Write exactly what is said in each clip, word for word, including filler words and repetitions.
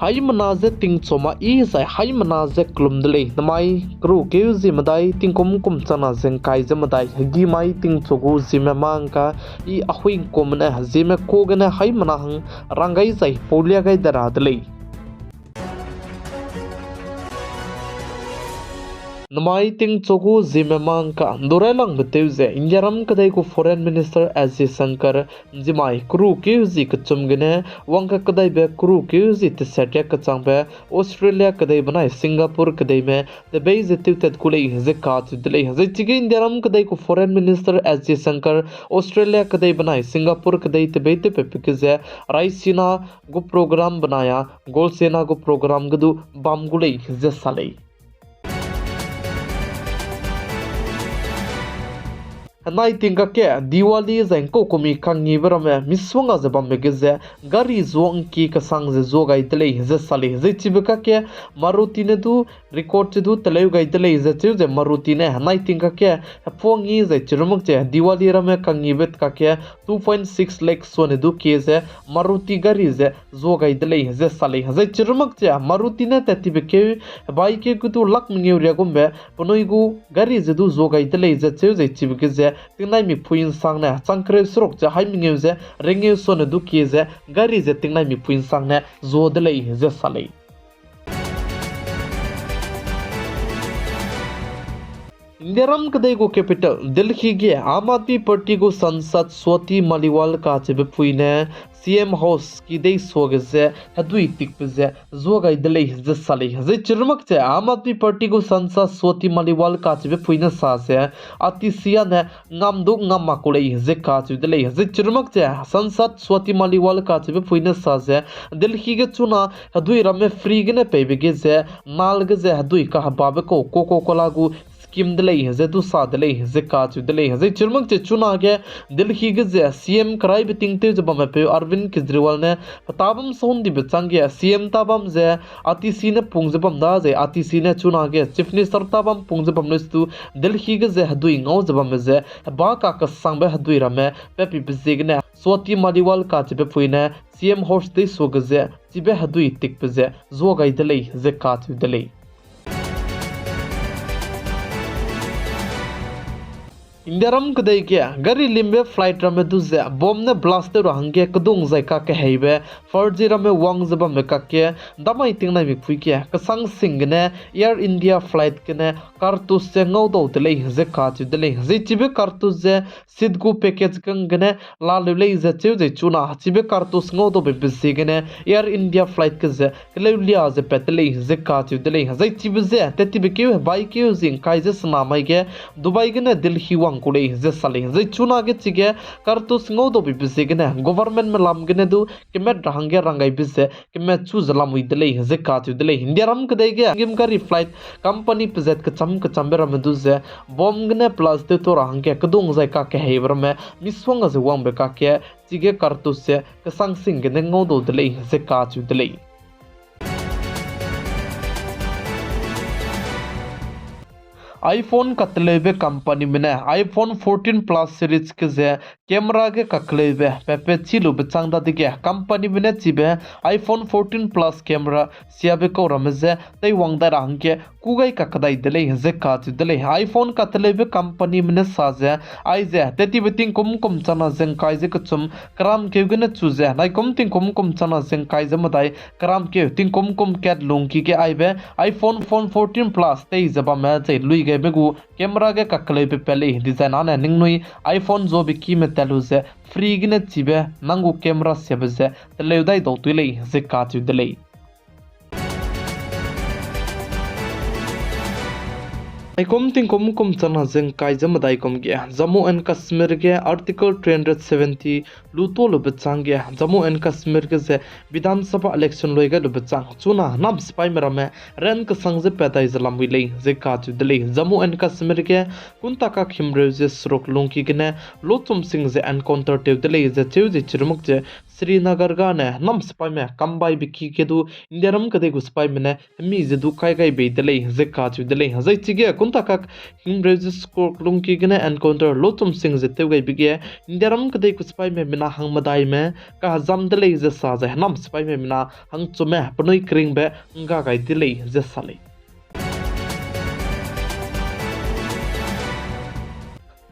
Haimena ze tingchu ma i zai haimena ze kelum de lei. Namai keru keu zi medai tingkum kum chana ze ngkai ze medai, hegî mai tingchu gu ziemme mangka i ahui ngkume ne ziemme ku gene haimena hang rang gai zai paulia gai de ra de lei. Namai tingchu gu ziemme mangka ndurailangbe tew ze Indiaram kedei gu Foreign Minister S Jaishankar nzimai keru keu zi kechum gene wangka kedaibe keru keu zi teset ge kechangbe Australia kedei benai Singapore kedeime tebei ze tewtat gu lei ze kacheu de lei. Zai chige Indiaram kedei gu Foreign Minister S Jaishankar Australia kedei benai Singapore kedei tebei tewpatbe ge ze Raisina gu program benai a Golsena gu program ge du bam gu lei ze sa lei. Henai ting kakge Diwali zai ngkau kumi kangibe ramme misongga ze bambe ge ze gari zuâ ngki kesang ze zuâ gai de lei ze sa lei. Zai chibe kakge Maruti ne du record che du teleu gai de lei ze cheu ze Maruti ne henai ting kakge hepuangi zai chirumak che Diwali ramme kangibe kakge two point six lakh suane du kie ze Maruti gari ze zuâ gai de lei ze sa lei. Zai chirumak che Maruti ne tat tibe keu hebai keu ge du lak mengeu riagumbe penui gu gari ze du zuâ gai de lei ze cheu ze chibe ge ze tingnai mipui nsangne chang kereu seruk che hai mengeu ze rengeu suane du kie ze gari ze tingnai mipui nsangne zuâ de lei ze sa lei. Indiaram kedei gu capital Delhi ge Aam Aadmi Party gu sansad Swati Maliwal kacheube pui ne C M House ki dei suage ze hedui tikbe ze zuâ gai de lei ze sa lei. Zai chirumak che Aam Aadmi Party gu sansad Swati Maliwal kacheube pui ne sa ze, a T C â ne ngam du ngam mak ku lei ze kacheu de lei. Zai chirumak che sansad Swati Maliwal kacheube pui ne sa ze, Delhi ge chuna hedui ramme free gene peibe ge ze, nal ge ze hedui kahebabe kau Coca-Cola gu scheme de lei ze du sa de lei ze kacheu de lei. Zai chirumak che chunage Delhi ge ze C M keraibe tingtew ze bamme peu Arvind Kejriwal ne petâ bam saundibe chângge C M tâ bam ze a T C ne pung ze bam da zai a T C ne chunage Chief Minister tâ bam pung ze bam lei se du Delhi ge ze hedui ngau ze bamme ze heba kakesangbe hedui ramme patpibe ziegene Swati Maliwal kacheube pui ne C M House dei suage ze chibe hedui tikbe ze zuâ gai de lei ze kacheu de lei. Indiaram kedei ge gari limbe flight ramme du ze bomb ne blast tew ra hangge kedung zai kakeheibe farzi ramme wang ze bambe kakge damai tingnai mipui ge kesang sing gene Air India flight gene cartouche ze ngaudau de lei ze kacheu de lei. Zai chibe cartouche ze seat gu package kang gene laleu lei ze cheu zai chuna chibe cartouche ngaudaube be ziegene Air India flight ge ze keleu lia ze pat de lei ze kacheu de lei. Zai chibe ze tat tibe keu hebai keu zi ngkai ze sena mai ge Dubai gene Delhi wang ku lei ze sa lei. Zai chunage chige cartouche ngaudaube be ziegene governmentme lam gene du kemat ra hangge ranggaibe ze kemat chu ze lamui de lei ze kacheu de lei. Indiaram kedei ge ngim gari flight company pezat kecham kechambe ramme du ze bomb gene blast tew tau ra hangge kedung zai kakeheibe ramme misongga ze wangbe kakge chige cartouche ze kesang sing gene ngaudau de lei ze kacheu de lei. iPhone kateleube companyme ne iPhone fourteen Plus series ge ze camera ge kakeleube pepe chî lube châng dadege companyme ne chibe iPhone fourteen Plus camera siabe kau ramme je teiwang dai ra hangge kû gai kakdai de lei ze kacheu de lei. iPhone kateleube companyme ne sa ze, aize tettibe tingkum kum changna ze ngkai ze kechum keramkeu gene chu ze naikum tingkum kum changna ze ngkai ze medai keramkeu tingkum kum kat lungki ge aibe iPhone fourteen Plus tei ze bamme zai lui gaime gu camera ge kakeleube pat lei. Dizai nane ningnui iPhone zuabe kime tat lu ze free gene chibe nang gu camera siabe ze teleu dai dau tui lei ze kacheu de lei. Naikum tingkum kum changna ze ngkai ze medai kum ge Jammu and Kashmir ge Article three hundred seventy lu tuâ lube châng ge Jammu and Kashmir ge ze Bidhan Sabha election lui gai lube châng chuna nam sipaime ramme ran kesang ze pat dai ze lamui lei ze kacheu de lei. Jammu and Kashmir ge kunta kakhimreu ze seruk lungki gene lochum sing ze encounter tew de lei ze cheu ze chirumak ze Srinagar gane nam sipaime kambaibe ki ge du Indiaram kedei gu sipaime ne hemi ze du kai gai bei de lei ze kacheu de lei. Zai chige Ntakak himreu ze score lungki gene encounter lochum sing ze tew gaibe ge, Indiaram kedei gu sipaime mina hang medaime kahezam de lei ze sa zai henam sipaime mina hangchume penui keringbe ngga gai de lei ze sa lei.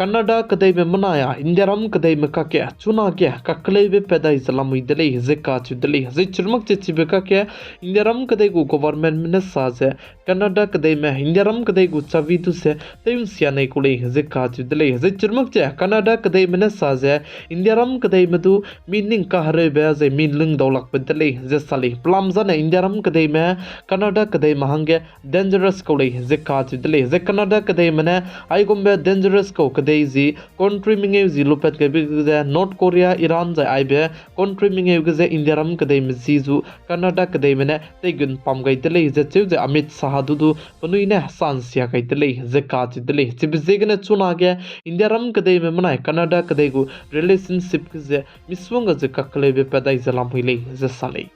Canada kedeime menai a Indiaram kedeime kakge chunage kakleube pat dai ze lamui de lei ze kacheu de lei. Zai chirumak che chibe kakge Indiaram kedei gu governmentme ne sa ze Canada kedeime Indiaram kedei gu chavi du ze tew nsia nei ku lei ze kacheu de lei. Zai chirumak che Canada kedeime ne sa ze Indiaram kedeime du mi ning kahereube zai mi lingdau lakbe de lei ze sa lei. Pelam zane Indiaram kedeime Canada kedeime hangge dangerous kau lei ze kacheu de lei. Zai Canada kedeime ne aigumbe dangerous kau kedei zi country mengeu zi lupat gaibe ge ze North Korea, Iran zai aibe country mengeu ge ze Indiaram kedeime zi zu Canada kedeime ne teigun pam gai de lei ze cheu ze Amit Shah du du penui ne sansia gai de lei ze kacheu de lei. Chibe ziegene chunage Indiaram kedeime menai Canada kedei gu relationship ge ze misongga ze kakleube pat dai ze lamui lei ze sa lei.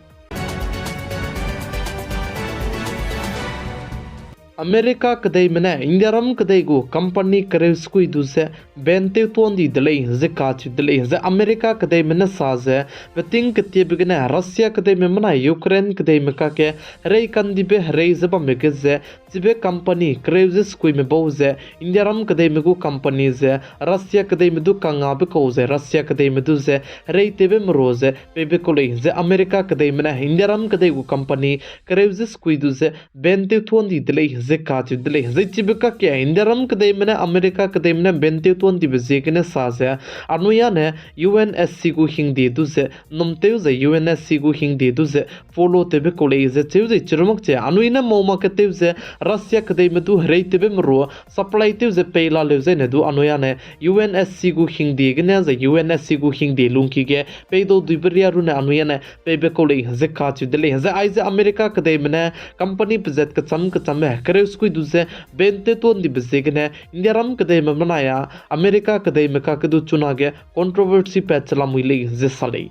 America kedeime ne Indiaram kedei gu company kereu sekui du ze ban tew tuan di de lei ze kacheu de lei. Zai America kedeime ne sa ze peting ketiebe gene Russia kedeime menai Ukraine kedeime kakge herei kandibe herei ze bambe ge ze chibe company kereu ze sekuime bau ze Indiaram kedeime gu company ze Russia kedeime du kangabe kau ze Russia kedeime du ze herei tewbe meru ze peibe kau lei ze America kedeime ne Indiaram kedei gu company kereu ze sekui du ze ban tew tuan di de lei ze kacheu de lei. Zai chibe kakge Indiaram kedeime ne America kedeime ne ban tew tuan dibe ziegene sa ze anui â ne U N S C gu hingde du ze num tew ze U N S C gu hingde du ze follow tewbe kau lei ze cheu ze chirumak che anui ne mau mak ketew ze Russia kedeime du herei tewbe meru supply tew ze pei la leu zaine du anui â ne U N S C gu hingde gene zai U N S C gu hingde lungki ge peidau duibe ria runne anui â ne peibe kau lei ze kacheu de lei. Zai aize America kedeime ne company pezat kecham kechambe kereu sekui du ze ban tew tuan dibe ziegene Indiaram kedeime menai a America kedeime kakge du chunage controversy pat che lamui lei ze sa lei.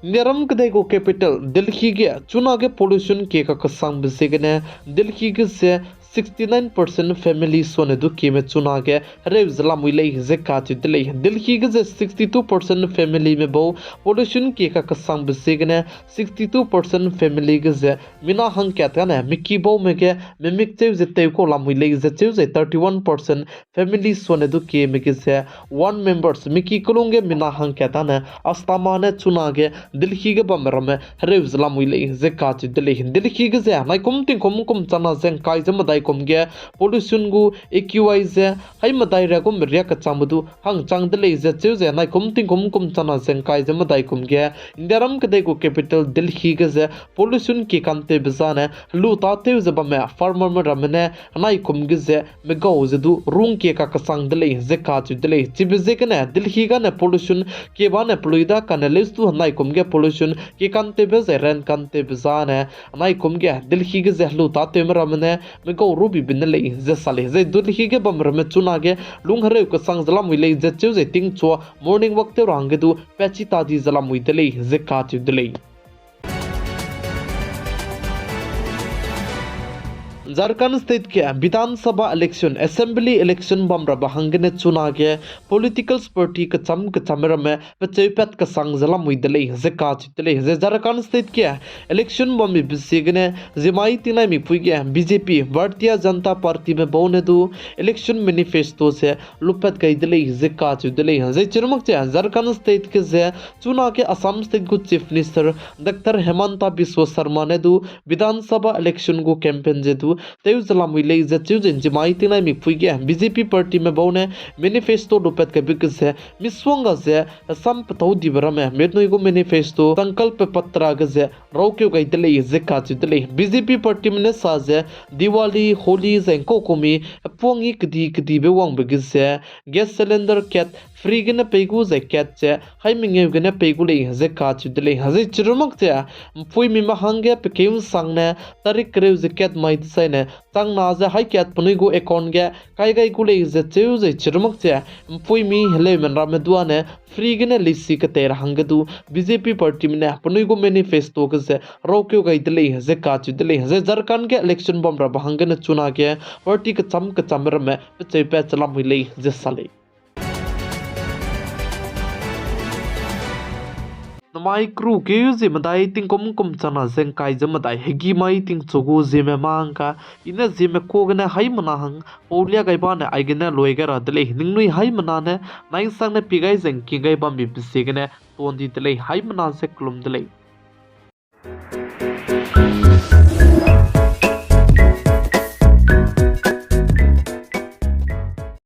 Indiaram kedei gu capital Delhi ge chunage pollution kie kakesangbe ziegene Delhi ge ze sixty-nine percent family suane du kieme chunage hereu ze lamui lei ze kacheu de lei. Delhi ge ze sixty-two percent familyme bau pollution kie kakesangbe ziegene sixty-two percent family ge ze mina hangkat â ne miki baume ge mimik cheu ze tew kau lamui lei ze cheu ze thirty-one percent family suane du kieme ge ze one members miki kelung ge mina hangkat â ne asthma ne chunage Delhi ge bamme ramme hereu ze lamui lei ze kacheu de lei. Delhi ge ze naikum tingkum kum chana ze ngkai ze medai kum ge pollution gu A Q I ze hai medai ria kum riak kechangbe du hangchang de lei ze cheu ze naikum tingkum kum chana ze ngkai ze medai kum ge Indiaram kedei gu capital Delhi ge ze pollution kie kantewbe zane helu tâtew ze bamme farmerme ramme ne naikum ge ze megau ze du rung kie kakesang de lei ze kacheu de lei. Chibe ziegene Delhi gane pollution kie bane pelui da kane leuse du naikum ge pollution kie kantewbe zai ran kantewbe zane naikum ge Delhi ge ze helu tâtewme ramme ne megau rubibe ne lei ze sa lei. Zai Delhi ge bamme ramme chunage lung hereu kesang ze lamui lei ze cheu ze tingchua morning walk tew ra hangge du patchi ta di ze lamui de lei ze kacheu de lei. Jharkhand State ge Bidhan Sabha election, assembly election bam rabe hanggene chunage political party kecham kecham ramme pecheu pat kesang ze lamui de lei ze kacheu de lei. Zai Jharkhand State ge election bambe ziegene zimai tingnai mipui ge B J P, Bharatiya Janata Partyme bau ne du election manifesto ze lupat gai de lei ze kacheu de lei. Zai chirumak che Jharkhand State ge ze chunage Assam State gu Chief Minister Doctor Himanta Biswa Sarma ne du Bidhan Sabha election gu campaign ze du tew ze lamui lei ze cheu ze zimai tingnai mipui ge B J P partyme bau ne manifesto lupat gaibe ge ze misongga ze hesam petau dibe ramme menui gu manifesto Sankalp Patra ge ze raukeu gai de lei ze kacheu de lei. B J P partyme ne sa ze Diwali, Holi zai ngkaukumi hepuangi kedi kedibe wangbe ge ze gas cylinder kat free gene pei gu zai kat ze, hai mengeu gene pei gu lei ze kacheu de lei. Zai chirumak ze, ’mpuimi me hangge pe keu ’nsangne, tarik kereu ze kat mai dezaine, changna ze hai kat penui gu account ge kai gai gu lei ze cheu zai chirumak ze, ’mpuimi heleume ramme duane, free gene leisi ketei ra hangge du, B J P partyme ne penui gu manifesto ge ze raukeu gai de lei ze kacheu de lei. Zai Jharkhand ge election bam rabe hanggene chunage party kecham kecham ramme pecheu pa chelam hui lei ze sa lei. Namai kru keu zie medai tingkum kum changna ze ’ngkai ze medai hegî mai tingchu gu ziemme mâ ’ngka, i ne ziemme kuâ gene haimena hang pau lia gai bane aigene lui gai ra de lei. Ningnui haimena ne nai'nsangne pie gai ze ’ngking gai bambe be ziegene tuan di de lei, haimena ze kelum de lei.